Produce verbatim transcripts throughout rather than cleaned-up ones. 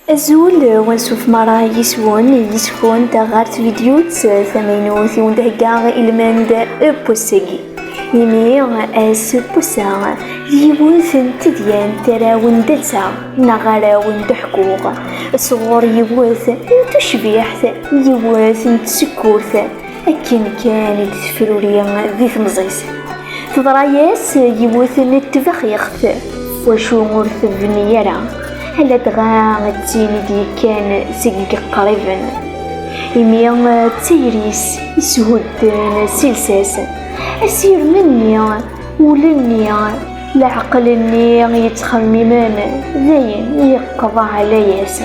Azul, ansuf mara yis-wen, yis-kunt ɣer tvidyut tamaynut i wen-d-heggaɣ ilmend n wass-agi. Imi ass n wass-a d yiwet n tedyant ara wen-d-alseɣ neɣ ara wen-d-ḥkuɣ sɣur yiwet n tucbiḥt, yiwet n tsekkurt akken kan i d-tefruri di temẓi-s. Teḍra-yas yiwet n tbaxixt, wacu ur tebni ara, aladɣa d tin i d-yekkan seg iqriben. Imi d tayri-s ishudden si lsas, asirem-nni, ul-nni, leɛqel-nni yettxemmimen, dayen yeqḍeɛ ɛla-yas.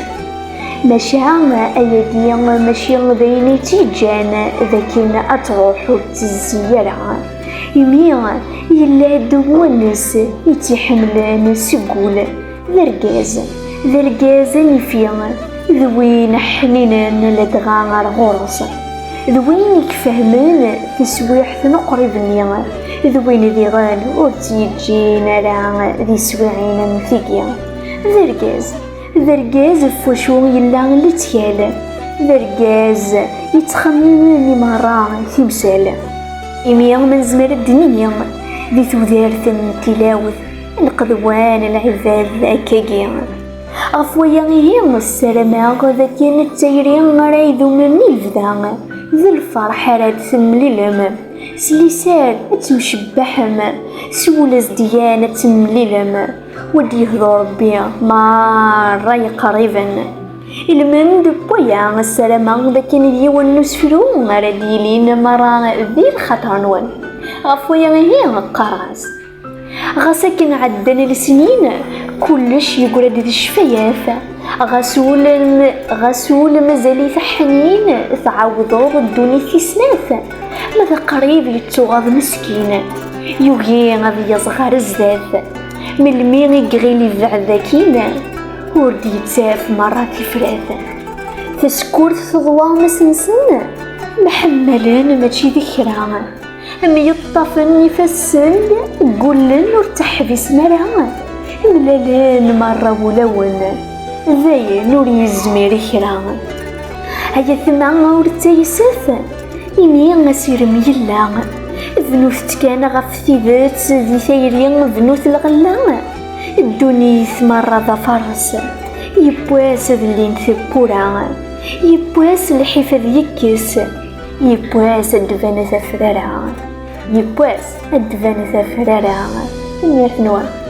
Maca ayagi mačči d ayen i tt-yeǧǧan d akken ad truḥ ur d-tezzi ara, imi yella-d wanes i tt-iḥemmlen seg wul, d argaz, d argaz anifi, d win ḥninen ladɣa ar ɣur-s, d win i ifehmen taswiɛt n uqrib-nni, d win diɣen ur tt-yeǧǧin ara di teswiɛin am tigi. D argaz, d argaz ɣef wacu yella lettkal, d argaz yettxemmimen i merra timsal. Imi ma nezmer ad d-nini di tudert n tilawt, lqedwan n lɛibad akkagi. Ɣef waya ihi, ssarameɣ d akken d tayri ara idumen i lebda, d lferḥ ara d-temlilem, s liser ad temcebbaḥem, s wul azedyan ad temlilem, wa d-yehdu Rebbi merra yeqriben. Ilmend n waya, ssarameɣ d akken d yiwen n usefru ara d-yilin merra di lxaṭer-nwen. Ɣef waya ihi qqareɣ-as. Ɣas akken ɛeddan lesnin, kullec yeggra-d di ccfayat. Ɣas ul, ɣas ul mazal-it ḥnin, tɛawdeḍ ddunit tis snat. Ma d aqrib yettuɣaḍ meskin, yugi ad yaẓ ɣer zdat. Melmi i iɣil ibɛed akkin, ur d-yettaf merra tifrat. Tasekkurt teḍwa masensen, mḥemmalen mačči d kra. Myeṭṭafen ifassen, ggullen ur ttaḥbisen ara, mlalen merra wulawen, dayen ur yezmir i kra. Ay atma ur ttayset, imi asirem yella, bnut-t kan ɣef tidet di tayri, bnut lɣella. Ddunit merra d afares, yiwwas ad llint tewwura, yiwwas lḥif ad yekkes, yiwwas ad d-tban tafrara, yiwwas ad d-tban tafrara. Tanemmirt-nwen.